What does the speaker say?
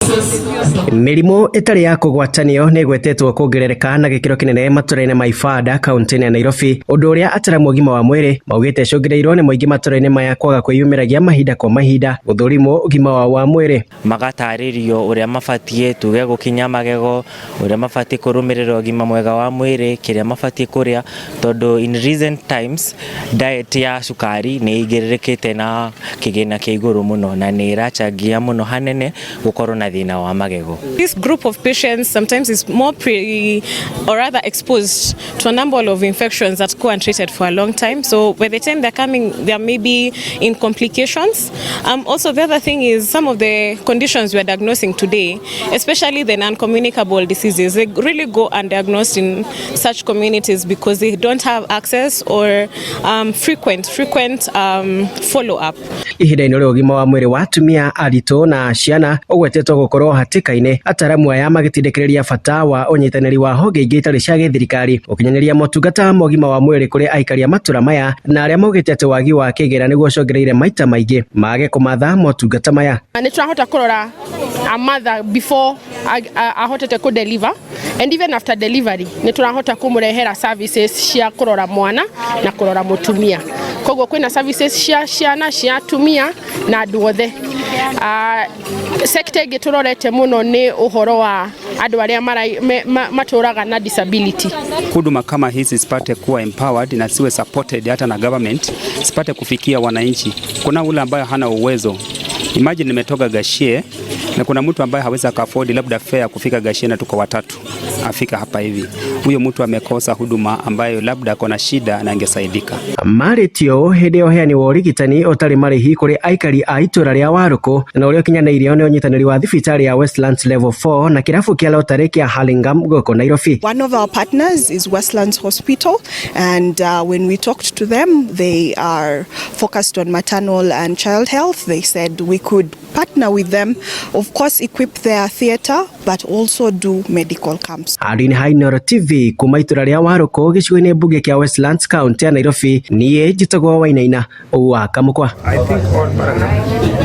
Mĩrimũ ĩtarĩ ya kũgwatanio nĩ ĩgwetetwo kuongerereka na gĩkĩro kĩnene matũra-inĩ ma Ibanda kaunti-inĩ ya Nairobi, ũndũ ũrĩa ataramu a ũgima wa mwĩrĩ maugĩte ĩcũngĩrĩirio nĩ mũingĩ matũra-inĩ maya kwaga kwĩyumĩragia mahinda kwa mahinda gũthũrimwo ũgima wao wa mwĩrĩ. Magatarĩrio ũrĩa mabatiĩ tuge gũkinya magego, ũrĩa mabatiĩ kũrũmĩrĩra ũgima mwega wa mwĩrĩ, kĩrĩa mabatiĩ kũrĩa, tondũ in recent times diet ya cukari nĩ ĩingĩrĩrĩkĩte na kĩgĩna kĩa igũrũ mũno na nĩ ĩrachangia mũno hanene gũkorwo na thĩna wa magego. This group of patients sometimes is more pre or rather exposed to a number of infections that go untreated for a long time. So by the time they're coming, there may be in complications. Also, the other thing is some of the conditions we are diagnosing today, especially the non-communicable diseases, they really go undiagnosed in such communities because they don't have access or frequent follow-up. Ihinda-inĩ rĩa ũgima wa mwĩrĩ wa atumia aritũ na ciana ũgwetetwo gũkorwo hatĩka-inĩ, ataramu aya magĩtindĩkĩrĩria bata wa ũnyitanĩri wa honge ingĩ itarĩ cia gĩthirikari gũkinyanĩria motungata ma ũgima wa mwĩrĩ kũrĩ aikari a matũra maya, na arĩa maugĩte atĩ wagi wa kĩgĩna nĩguo ũcũngĩrĩirie maita maingĩ mage kũmatha motungata maya. Nĩ tũrahota kũrora a mother before ahotete kũ deliver and even after delivery. Nĩ tũrahota kũmũrehera services cia kũrora mwana na kũrora mũtumia. Koguo kwĩna services cia ciana, cia atumia na andũ othe. Sector ĩngĩ tũrorete mũno nĩ ũhoro wa andũ arĩa matũraga na disability. Huduma kama hizi zipate kuwa empowered na siwe supported hata na government, zipate kufikia wananchi. Kuna ule ambaye hana uwezo. Imagine nimetoka Gachie na kuna mtu ambaye hawezi aka-afford labda fare kufika Gachie na tuko watatu afika hapa hivi, huyo mtu amekosa huduma ambayo labda akona shida na angesaidika. Marĩtio hĩndĩ ya ũheani wa ũrigitani ũtarĩ marĩhi kũrĩ aikari a itũra rĩa Warũkũ na ũrĩa ũkinyanĩirio nĩ ũnyitanĩri wa thibitarĩ ya Westlands Level 4 na kĩrabu kĩa Lottery kĩa Hurlingham gũkũ Nairobi. One of our partners is Westlands Hospital, and when we talked to them, they are focused on maternal and child health. They said we could partner with them, of course, equip their theatre, but also do medical camps. Handũ-inĩ ha Inooro TV kuma itũra rĩa Warũkũ gĩcigo-inĩ mbunge kĩa Westlands, kaunti ya Nairobi, niĩ njĩtagwo Wainaina wa Kamũkwa. I think all paragraph.